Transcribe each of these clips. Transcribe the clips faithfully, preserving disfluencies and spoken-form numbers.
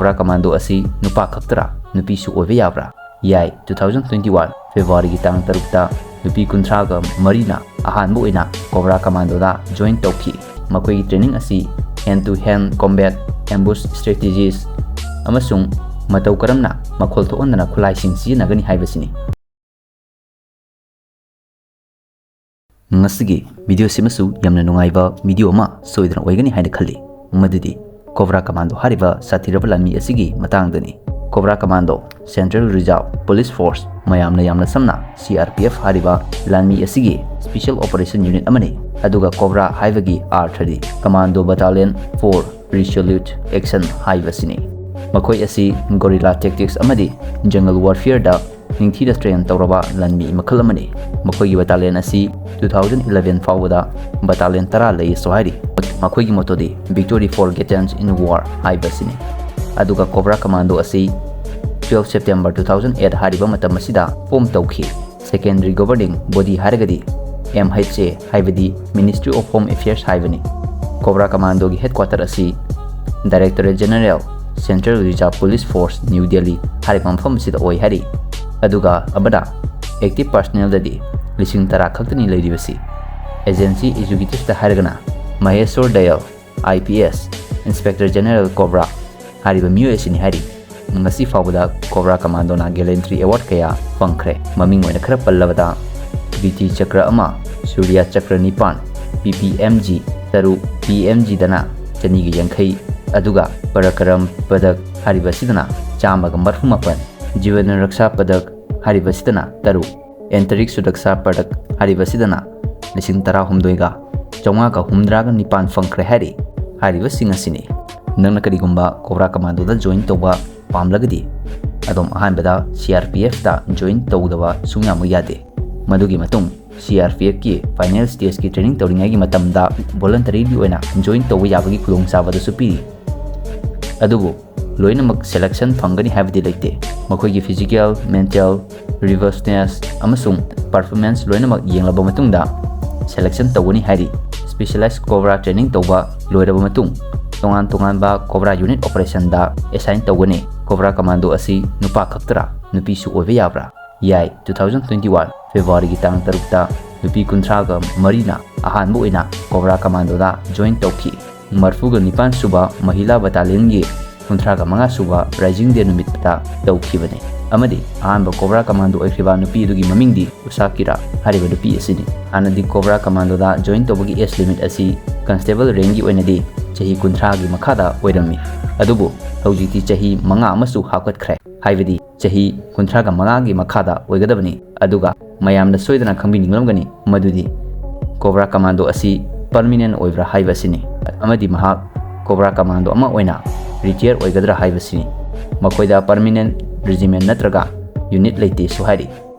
Cobra commando ꯑꯁꯤ ꯅꯨꯄꯥ ꯈꯛꯇꯔꯥ, ꯅꯨꯄꯤꯁꯨ ꯑꯣꯏꯕ ꯌꯥꯕ꯭ꯔꯥ? ꯌꯥꯏ, two thousand twenty one February ꯒꯤ ꯇꯥꯡ ꯇꯔꯨꯛꯇ ꯅꯨꯄꯤ ꯀꯨꯟꯊ꯭ꯔꯥꯒ ꯃꯔꯤꯅ ꯑꯍꯥꯟꯕ ꯑꯣꯏꯅ ꯀꯣꯕ꯭ꯔꯥ ꯀꯃꯥꯟꯗꯣꯗ join ꯇꯧꯈꯤ꯫ ꯃꯈꯣꯏꯒꯤ training ꯑꯁꯤ hand to hand combat, ambush strategies ꯑꯃꯁꯨꯡ ꯃꯇꯧ ꯀꯔꯝꯅ ꯃꯈꯣꯜ ꯊꯣꯛꯍꯟꯗꯅ ꯈꯨꯠꯂꯥꯏꯁꯤꯡ ꯁꯤꯖꯤꯟꯅꯒꯅꯤ ꯍꯥꯏꯕꯁꯤꯅꯤ꯫ ꯉꯁꯤꯒꯤ video ꯁꯤꯃꯁꯨ ꯌꯥꯝꯅ ꯅꯨꯡꯉꯥꯏꯕ video ꯑꯃ ꯁꯣꯏꯗꯅ ꯑꯣꯏꯒꯅꯤ ꯍꯥꯏꯅ ꯈꯜꯂꯤ, ꯃꯗꯨꯗꯤ ꯀꯣꯕ꯭ꯔꯥ ꯀꯃꯥꯟꯗꯣ ꯍꯥꯏꯔꯤꯕ ꯁꯥꯊꯤꯔꯕ ꯂꯥꯟꯃꯤ ꯑꯁꯤꯒꯤ ꯃꯇꯥꯡꯗꯅꯤ꯫ Cobra commando, Central Reserve Police Force, ꯃꯌꯥꯝꯅ ꯌꯥꯝꯅ ꯁꯝꯅ C R P F ꯍꯥꯏꯔꯤꯕ ꯂꯥꯟꯃꯤ ꯑꯁꯤꯒꯤ special operation unit ꯑꯃꯅꯤ꯫ ꯑꯗꯨꯒ ꯀꯣꯕ꯭ꯔꯥ ꯍꯥꯏꯕꯒꯤ ꯑꯥꯔꯊꯗꯤ Commando Battalion four Resolute Action ꯍꯥꯏꯕꯁꯤꯅꯤ꯫ ꯃꯈꯣꯏ ꯑꯁꯤ guerrilla tactics ꯑꯃꯗꯤ jungle warfare ꯗ ꯅꯤꯡꯊꯤꯅ train ꯇꯧꯔꯕ ꯂꯥꯟꯃꯤ ꯃꯈꯜ ꯑꯃꯅꯤ꯫ ꯃꯈꯣꯏꯒꯤ battalion ꯑꯁꯤ two thousand eleven ꯐꯥꯎꯕꯗ battalion ꯇꯔꯥ ꯂꯩ ꯑꯁꯨ ꯍꯥꯏꯔꯤ꯫ ꯃꯈꯣꯏꯒꯤ motto D "Victory for Gatans in War" ꯍꯥꯏꯕꯁꯤꯅꯤ꯫ ꯑꯗꯨꯒ ꯀꯣꯕ꯭ꯔꯥ ꯀꯃꯥꯟꯗꯣ ꯑꯁꯤ twelve September two thousand eight ꯍꯥꯏꯔꯤꯕ ꯃꯇꯝ ꯑꯁꯤꯗ form ꯇꯧꯈꯤ꯫ Secondary governing body ꯍꯥꯏꯔꯒꯗꯤ M H A, ꯍꯥꯏꯕꯗꯤ Ministry of Home Affairs ꯍꯥꯏꯕꯅꯤ꯫ ꯀꯣꯕ꯭ꯔꯥ ꯀꯃꯥꯟꯗꯣꯒꯤ headquarter ꯑꯁꯤ Directorate General, Central Reserve Police Force, New Delhi ꯍꯥꯏꯔꯤꯕ ꯃꯐꯝ ꯑꯁꯤꯗ ꯑꯣꯏ ꯍꯥꯏꯔꯤ꯫ ꯑꯗꯨꯒ ꯑꯃꯅ active personnel ꯗꯗꯤ ꯂꯤꯁꯤꯡ ꯇꯔꯥ ꯈꯛꯇꯅꯤ ꯂꯩꯔꯤꯕꯁꯤ꯫ Agency executive ꯇ ꯍꯥꯏꯔꯒꯅ ꯃꯍꯦꯁꯣꯔ Dayal, I P S, Inspector General cobra ꯍꯥꯏꯔꯤꯕ ꯃꯤꯑꯣꯏ ꯑꯁꯤꯅꯤ ꯍꯥꯏꯔꯤ꯫ ꯉꯁꯤ ꯐꯥꯎꯕꯗ ꯀꯣꯕ꯭ꯔꯥ ꯀꯃꯥꯟꯗꯣꯅ gallantry award ꯀꯌꯥ ꯐꯪꯈ꯭ꯔꯦ꯫ ꯃꯃꯤꯡ ꯑꯣꯏꯅ ꯈꯔ ꯄꯜꯂꯕꯗ, ꯀꯤꯔꯇꯤ ꯆꯀ꯭ꯔ ꯑꯃ, ꯁꯨꯔ꯭ꯌ ꯆꯀ꯭ꯔ ꯅꯤꯄꯥꯟ, P P M G ꯇꯔꯨꯛ, P M G ꯗꯅ ꯆꯅꯤꯒ ꯌꯥꯡꯈꯩ, ꯑꯗꯨꯒ ꯄꯔꯀꯔꯝ ꯄꯗꯛ ꯍꯥꯏꯔꯤꯕꯁꯤꯗꯅ ꯆꯥꯝꯃꯒ ꯃꯔꯐꯨ ꯃꯥꯄꯟ, ꯖꯤꯕꯟ ꯔꯛꯁꯥ ꯄꯗꯛ ꯍꯥꯏꯔꯤꯕꯁꯤꯗꯅ ꯇꯔꯨꯛ, ꯑꯦꯟꯇꯔꯤꯛ ꯁꯨꯔꯛꯁꯥ ꯄꯗꯛ ꯍꯥꯏꯔꯤꯕꯁꯤꯗꯅ ꯂꯤꯁꯤꯡ ꯇꯔꯥꯍꯨꯝꯗꯣꯏꯒ ꯆꯥꯝꯃꯉꯥꯒ ꯍꯨꯝꯗ꯭ꯔꯥꯒ ꯅꯤꯄꯥꯟ ꯐꯪꯈ꯭ꯔꯦ ꯍꯥꯏꯔꯤ꯫ ꯍꯥꯏꯔꯤꯕꯁꯤꯡ ꯑꯁꯤꯅꯤ꯫ ꯅꯪꯅ ꯀꯔꯤꯒꯨꯝꯕ ꯀꯣꯕ꯭ꯔꯥ ꯀꯃꯥꯟꯗꯣꯗ join ꯇꯧꯕ ꯄꯥꯝꯂꯒꯗꯤ, ꯑꯗꯣꯝ ꯑꯍꯥꯟꯕꯗ C R P F ꯇ join ꯇꯧꯗꯕ ꯁꯨꯡꯌꯥꯃꯛ ꯌꯥꯗꯦ꯫ ꯃꯗꯨꯒꯤ ꯃꯇꯨꯡ C R P F ꯀꯤ final stage ꯀꯤ training ꯇꯧꯔꯤꯉꯩꯒꯤ ꯃꯇꯝꯗ voluntary ꯗꯤ ꯑꯣꯏꯅ join ꯇꯧꯕ ꯌꯥꯕꯒꯤ ꯈꯨꯗꯣꯡꯆꯥꯕꯗꯨꯁꯨ ꯄꯤꯔꯤ꯫ ꯑꯗꯨꯕꯨ ꯂꯣꯏꯅꯃꯛ selection ꯐꯪꯒꯅꯤ ꯍꯥꯏꯕꯗꯤ ꯂꯩꯇꯦ꯫ ꯃꯈꯣꯏꯒꯤ physical, mental, robustness ꯑꯃꯁꯨꯡ performance ꯂꯣꯏꯅꯃꯛ ꯌꯦꯡꯂꯕ ꯃꯇꯨꯡꯗ selection ꯇꯧꯒꯅꯤ ꯍꯥꯏꯔꯤ꯫ Specialized cobra training ꯇꯧꯕ ꯂꯣꯏꯔꯕ ꯃꯇꯨꯡ, ꯇꯣꯉꯥꯟ ꯇꯣꯉꯥꯟꯕ ꯀꯣꯕ꯭ꯔꯥ ꯌꯨꯅꯤꯠ ꯑꯣꯄꯔꯦꯁꯟꯗ ꯑꯦꯁꯥꯏꯟ ꯇꯧꯒꯅꯤ꯫ ꯀꯣꯕ꯭ꯔꯥ ꯀꯃꯥꯟꯗꯣ ꯑꯁꯤ ꯅꯨꯄꯥ ꯈꯛꯇꯔꯥ, ꯅꯨꯄꯤꯁꯨ ꯑꯣꯏꯕ ꯌꯥꯕ꯭ꯔꯥ? ꯌꯥꯏ꯫ Two thousand twenty one February ꯒꯤ ꯇꯥꯡ ꯇꯔꯨꯛꯇ ꯅꯨꯄꯤ ꯀꯨꯟꯊ꯭ꯔꯥꯒ ꯃꯔꯤꯅ ꯑꯍꯥꯟꯕ ꯑꯣꯏꯅ ꯀꯣꯕ꯭ꯔꯥ ꯀꯃꯥꯟꯗꯣꯗ ꯖꯣꯏꯟ ꯇꯧꯈꯤ꯫ ꯃꯔꯤꯐꯨꯒ ꯅꯤꯄꯥꯟ ꯁꯨꯕ ꯃꯍꯤꯂꯥ ꯕꯇꯥꯂꯤꯌꯟꯒꯤ ꯀꯨꯟꯊ꯭ꯔꯥꯒ ꯃꯉꯥ ꯁꯨꯕ ꯔꯥꯏꯖꯤꯡ ꯗꯦ ꯅꯨꯃꯤꯠꯇ ꯇꯧꯈꯤꯕꯅꯤ꯫ ꯑꯃꯗꯤ ꯑꯍꯥꯟꯕ ꯀꯣꯕ꯭ꯔꯥ ꯀꯃꯥꯟꯗꯣ ꯑꯣꯏꯈ꯭ꯔꯤꯕ ꯅꯨꯄꯤ ꯑꯗꯨꯒꯤ ꯃꯃꯤꯡꯗꯤ ꯎꯁꯥ ꯀꯤꯔꯥ ꯍꯥꯏꯔꯤꯕ ꯅꯨꯄꯤ ꯑꯁꯤꯅꯤ꯫ ꯍꯥꯟꯅꯗꯤ ꯀꯣꯕ꯭ꯔꯥ ꯀꯃꯥꯟꯗꯣꯗ ꯖꯣꯏꯟ ꯇꯧꯕꯒꯤ ꯑꯦꯖ ꯂꯤꯃꯤꯠ ꯑꯁꯤ ꯀꯟꯁꯇꯦꯕꯜ ꯔꯦꯡꯒꯤ ꯑꯣꯏꯅꯗꯤ ꯆꯍꯤ ꯀꯨꯟꯊ꯭ꯔꯥꯒꯤ ꯃꯈꯥꯗ ꯑꯣꯏꯔꯝꯃꯤ꯫ ꯑꯗꯨꯕꯨ ꯍꯧꯖꯤꯛꯇꯤ ꯆꯍꯤ ꯃꯉꯥ ꯑꯃꯁꯨ ꯍꯥꯞꯀꯠꯈ꯭ꯔꯦ꯫ ꯍꯥꯏꯕꯗꯤ ꯆꯍꯤ ꯀꯨꯟꯊ꯭ꯔꯥꯒ ꯃꯉꯥꯒꯤ ꯃꯈꯥꯗ ꯑꯣꯏꯒꯗꯕꯅꯤ꯫ ꯑꯗꯨꯒ ꯃꯌꯥꯝꯅ ꯁꯣꯏꯗꯅ ꯈꯪꯕꯤꯅꯤꯡꯂꯝꯒꯅꯤ ꯃꯗꯨꯗꯤ ꯀꯣꯕ꯭ꯔꯥ ꯀꯃꯥꯟꯗꯣ ꯑꯁꯤ ꯄꯔꯃꯤꯅꯦꯟ ꯑꯣꯏꯕ꯭ꯔꯥ ꯍꯥꯏꯕ ꯑꯁꯤꯅꯤ꯫ ꯑꯃꯗꯤ ꯃꯍꯥꯛ ꯀꯣꯕ꯭ꯔꯥ ꯀꯃꯥꯟꯗꯣ ꯑꯃ ꯑꯣꯏꯅ ꯔꯤꯇꯤꯌꯔ ꯑꯣꯏꯒꯗ꯭ꯔꯥ ꯍꯥꯏꯕꯁꯤꯅꯤ꯫ ꯃꯈꯣꯏꯗ ꯄꯔꯃꯤꯅꯦꯟ ꯔꯤꯖꯤꯃꯦꯟ ꯅꯠꯇ꯭ꯔꯒ ꯌꯨꯅꯤꯠ ꯂꯩꯇꯦꯁꯨ ꯍꯥꯏꯔꯤ꯫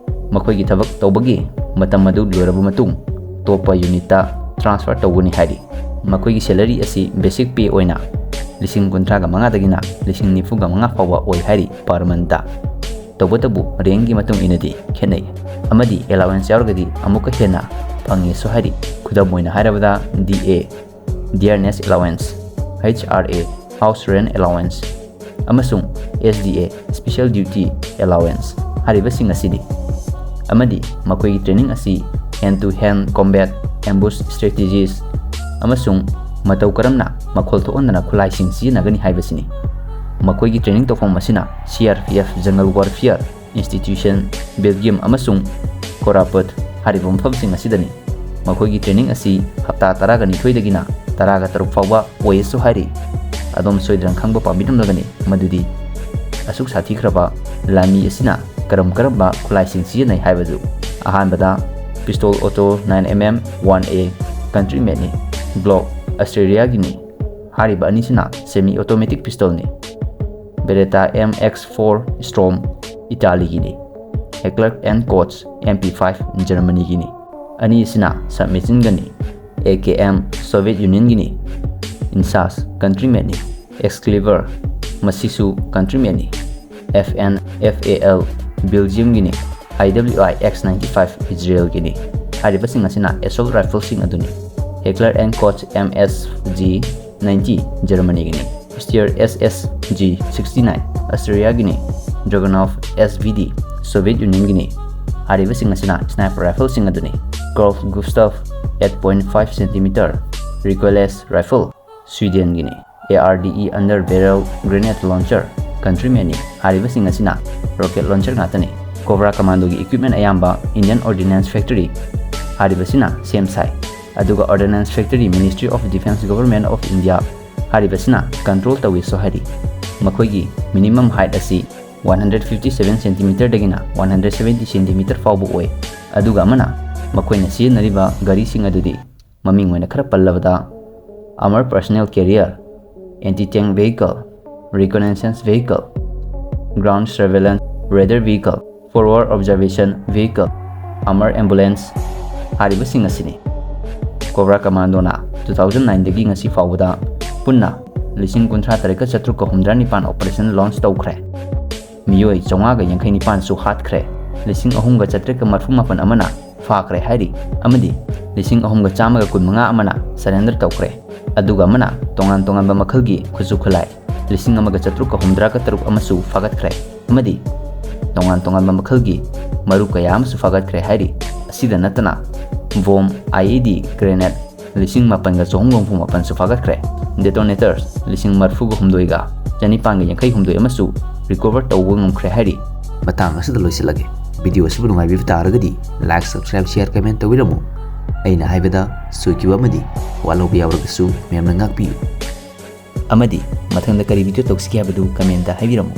ꯃꯈꯣꯏꯒꯤ ꯊꯕꯛ ꯇꯧꯕꯒꯤ ꯃꯇꯝ ꯑꯗꯨ ꯂꯣꯏꯔꯕ ꯃꯇꯨꯡ ꯑꯇꯣꯞꯄ ꯌꯨꯅꯤꯠꯇ ꯇ꯭ꯔꯥꯟꯁꯐꯔ ꯇꯧꯒꯅꯤ ꯍꯥꯏꯔꯤ꯫ ꯃꯈꯣꯏꯒꯤ ꯁꯦꯂꯔꯤ ꯑꯁꯤ ꯕꯦꯁꯤꯛ ꯄꯦ ꯑꯣꯏꯅ ꯂꯤꯁꯤꯡ ꯀꯨꯟꯊ꯭ꯔꯥꯒ ꯃꯉꯥꯗꯒꯤꯅ ꯂꯤꯁꯤꯡ ꯅꯤꯐꯨꯒ ꯃꯉꯥ ꯐꯥꯎꯕ ꯑꯣꯏ ꯍꯥꯏꯔꯤ ꯄꯔ ꯃꯟꯇ꯫ ꯇꯧꯕꯇꯕꯨ ꯔꯦꯡꯒꯤ ꯃꯇꯨꯡ ꯏꯟꯅꯗꯤ ꯈꯦꯠꯅꯩ꯫ ꯑꯃꯗꯤ ꯑꯦꯂꯥꯋꯦꯟꯁ ꯌꯥꯎꯔꯒꯗꯤ ꯑꯃꯨꯛꯀ ꯍꯦꯟꯅ ꯐꯪꯉꯦꯁꯨ ꯍꯥꯏꯔꯤ꯫ ꯈꯨꯗꯝ ꯑꯣꯏꯅ ꯍꯥꯏꯔꯕꯗ D A, dearness allowance, H R A, house rent allowance, ꯑꯃꯁꯨꯡ S D A, special duty allowance ꯍꯥꯏꯔꯤꯕꯁꯤꯡ ꯑꯁꯤꯅꯤ꯫ ꯑꯃꯗꯤ ꯃꯈꯣꯏꯒꯤ ꯇ꯭ꯔꯦꯅꯤꯡ ꯑꯁꯤ hand to hand combat, ambush strategies, ꯑꯃꯁꯨꯡ ꯃꯇꯧ ꯀꯔꯝꯅ ꯃꯈꯣꯜ ꯊꯣꯛꯍꯟꯗꯅ ꯈꯨꯠꯂꯥꯏꯁꯤꯡ ꯁꯤꯖꯤꯟꯅꯒꯅꯤ ꯍꯥꯏꯕꯁꯤꯅꯤ꯫ ꯃꯈꯣꯏꯒꯤ ꯇ꯭ꯔꯦꯅꯤꯡ ꯇꯧꯐꯝ ꯑꯁꯤꯅ ꯁꯤ ꯑꯥꯔ ꯄꯤ ꯑꯦꯐ ꯖꯪꯒꯜ ꯋꯥꯔꯐꯤꯌꯔ ꯏꯟꯁꯇꯤꯇ꯭ꯌꯨꯁꯟ, ꯕꯦꯜꯖꯤꯌꯝ ꯑꯃꯁꯨꯡ ꯀꯣꯔꯥꯄꯠ ꯍꯥꯏꯔꯤꯕ ꯃꯐꯝꯁꯤꯡ ꯑꯁꯤꯗꯅꯤ꯫ ꯃꯈꯣꯏꯒꯤ ꯇ꯭ꯔꯦꯅꯤꯡ ꯑꯁꯤ ꯍꯞꯇꯥ ꯇꯔꯥꯒ ꯅꯤꯊꯣꯏꯗꯒꯤꯅ ꯇꯔꯥꯒ ꯇꯔꯨꯛ ꯐꯥꯎꯕ ꯑꯣꯏꯌꯦꯁꯨ ꯍꯥꯏꯔꯤ꯫ ꯑꯗꯣꯝ ꯁꯣꯏꯗꯅ ꯈꯪꯕ ꯄꯥꯝꯕꯤꯔꯝꯂꯒꯅꯤ ꯃꯗꯨꯗꯤ ꯑꯁꯨꯛ ꯁꯥꯊꯤꯈ꯭ꯔꯕ ꯂꯥꯟꯃꯤ ꯑꯁꯤꯅ ꯀꯔꯝ ꯀꯔꯝꯕ ꯈꯨꯠꯂꯥꯏꯁꯤꯡ ꯁꯤꯖꯤꯟꯅꯩ ꯍꯥꯏꯕꯗꯨ꯫ ꯑꯍꯥꯟꯕꯗ pistol auto nine M M one A, country made ꯅꯤ꯫ Glock, Australia Guinea. ꯍꯥꯏꯔꯤꯕ ꯑꯅꯤꯁꯤꯅ semi automatic pistol ꯅꯤ꯫ Beretta M X four Storm, Italy ꯒꯤꯅꯤ꯫ Heckler and Koch M P five, Germany ꯒꯤꯅꯤ꯫ ꯑꯅꯤꯁꯤꯅ submachine ꯒꯅꯤ꯫ A K M, Soviet Union ꯒꯤꯅꯤ꯫ INSAS, country made ꯅꯤ꯫ Excalibur, ꯃꯁꯤꯁꯨ country made ꯅꯤ꯫ F N F A L, Belgium Guinea. I W I X ninety five, Israel Guinea. ꯍꯥꯏꯔꯤꯕꯁꯤꯡ ꯑꯁꯤꯅ assault rifle ꯁꯤꯡ ꯑꯗꯨꯅꯤ꯫ Heckler and Koch M S G, ninety Germanyꯒꯤꯅꯤ, Steyr S S G sixty nine Austriaꯒꯤꯅꯤ, Dragunov S V D Soviet Unionꯒꯤꯅꯤ꯫ ꯍꯥꯏꯔꯤꯕꯁꯤꯡ ꯑꯁꯤꯅ sniper rifleꯁꯤꯡ ꯑꯗꯨꯅꯤ꯫ Carl Gustaf eight point five centimeter recoilless rifle Swedenꯒꯤꯅꯤ꯫ A R D E under barrel grenade launcher Countrymanꯅꯤ꯫ ꯍꯥꯏꯔꯤꯕꯁꯤꯡ ꯑꯁꯤꯅ rocket launcher ꯉꯥꯛꯇꯅꯤ꯫ Cobra Commandoꯒꯤ equipment ꯑꯌꯥꯝꯕ Indian Ordnance Factory ꯍꯥꯏꯔꯤꯕꯁꯤꯅ ꯁꯦꯝ ꯁꯥꯏ꯫ ꯑꯗꯨꯒ Ordnance Factory, Ministry of Defence, Government of India ꯍꯥꯏꯔꯤꯕꯁꯤꯅ control ꯇꯧꯏꯁꯨ ꯍꯥꯏꯔꯤ꯫ ꯃꯈꯣꯏꯒꯤ minimum height ꯑꯁꯤ one hundred fifty seven centimeterꯗꯒꯤꯅ one hundred seventy centimeter ꯐꯥꯎꯕ ꯑꯣꯏ꯫ ꯑꯗꯨꯒ ꯑꯃꯅ ꯃꯈꯣꯏꯅ ꯁꯤꯖꯤꯟꯅꯔꯤꯕ ꯒꯥꯔꯤꯁꯤꯡ ꯑꯗꯨꯗꯤ ꯃꯃꯤꯡ ꯑꯣꯏꯅ ꯈꯔ ꯄꯜꯂꯕꯗ, armor personnel carrier, anti-tank vehicle, reconnaissance vehicle, ground surveillance radar vehicle, forward observation vehicle, armor ambulance ꯍꯥꯏꯔꯤꯕꯁꯤꯡ ꯑꯁꯤꯅꯤ꯫ Cobra Commandoꯅ two thousand nineꯗꯒꯤ ꯉꯁꯤ ꯐꯥꯎꯕꯗ ꯄꯨꯟꯅ ꯂꯤꯁꯤꯡ ꯀꯨꯟꯊ꯭ꯔꯥ ꯇꯔꯦꯠꯀ ꯆꯥꯇ꯭ꯔꯨꯛꯀ ꯍꯨꯝꯗ꯭ꯔꯥ ꯅꯤꯄꯥꯟ operation launch ꯇꯧꯈ꯭ꯔꯦ꯫ ꯃꯤꯑꯣꯏ ꯆꯥꯝꯃꯉꯥꯒ ꯌꯥꯡꯈꯩ ꯅꯤꯄꯥꯟꯁꯨ ꯍꯥꯠꯈ꯭ꯔꯦ꯫ ꯂꯤꯁꯤꯡ ꯑꯍꯨꯝꯒ ꯆꯥꯇ꯭ꯔꯦꯠꯀ ꯃꯔꯐꯨ ꯃꯥꯄꯟ ꯑꯃꯅ ꯐꯥꯈ꯭ꯔꯦ ꯍꯥꯏꯔꯤ ꯑꯃꯗꯤ ꯂꯤꯁꯤꯡ ꯑꯍꯨꯝꯒ ꯆꯥꯝꯃꯒ ꯀꯨꯟꯃꯉꯥ ꯑꯃꯅ surrender ꯇꯧꯈ꯭ꯔꯦ꯫ ꯑꯗꯨꯒ ꯑꯃꯅ ꯇꯣꯉꯥꯟ ꯇꯣꯉꯥꯟꯕ ꯃꯈꯜꯒꯤ ꯈꯨꯠꯁꯨ ꯈꯨꯠꯂꯥꯏ ꯂꯤꯁꯤꯡ ꯑꯃꯒ ꯆꯥꯇ꯭ꯔꯨꯛꯀ ꯍꯨꯝꯗ꯭ꯔꯥꯒ ꯇꯔꯨꯛ ꯑꯃꯁꯨ ꯐꯥꯒꯠꯈ꯭ꯔꯦ ꯑꯃꯗꯤ ꯇꯣꯉꯥꯟ ꯇꯣꯉꯥꯟꯕ ꯃꯈꯜꯒꯤ ꯃꯔꯨ ꯀꯌꯥ ꯑꯃꯁꯨ ꯐꯥꯒꯠꯈ꯭ꯔꯦ ꯍꯥꯏꯔꯤ꯫ ꯑꯁꯤꯗ ꯅꯠꯇꯅ bomb, I E D, grenade ꯂꯤꯁꯤꯡ ꯃꯥꯄꯟꯒ ꯆꯍꯨꯝꯒ ꯍꯨꯝꯐꯨ ꯃꯥꯄꯟꯁꯨ ꯐꯥꯒꯠꯈ꯭ꯔꯦ꯫ Detonators ꯂꯤꯁꯤꯡ ꯃꯔꯐꯨꯒ ꯍꯨꯝꯗꯣꯏꯒ ꯆꯅꯤꯄꯥꯟꯒ ꯌꯥꯡꯈꯩ ꯍꯨꯝꯗꯣꯏ ꯑꯃꯁꯨ recover ꯇꯧꯕ ꯉꯝꯈ꯭ꯔꯦ ꯍꯥꯏꯔꯤ꯫ ꯃꯇꯥꯡ ꯑꯁꯤꯗ ꯂꯣꯏꯁꯤꯜꯂꯒꯦ꯫ Video ꯑꯁꯤꯕꯨ ꯅꯨꯡꯉꯥꯏꯕꯤꯕ ꯇꯥꯔꯒꯗꯤ like, subscribe, share, comment ꯇꯧꯕꯤꯔꯝꯃꯨ꯫ ꯑꯩꯅ ꯍꯥꯏꯕꯗ ꯁꯣꯏꯈꯤꯕ ꯑꯃꯗꯤ ꯋꯥꯠꯍꯧꯕ ꯌꯥꯎꯔꯒꯁꯨ ꯃꯌꯥꯝꯅ ꯉꯥꯛꯄꯤꯌꯨ꯫ ꯑꯃꯗꯤ ꯃꯊꯪꯗ ꯀꯔꯤ video ꯇꯧꯁꯤꯒꯦ ꯍꯥꯏꯕꯗꯨ commentꯇ ꯍꯥꯏꯕꯤꯔꯝꯃꯨ꯫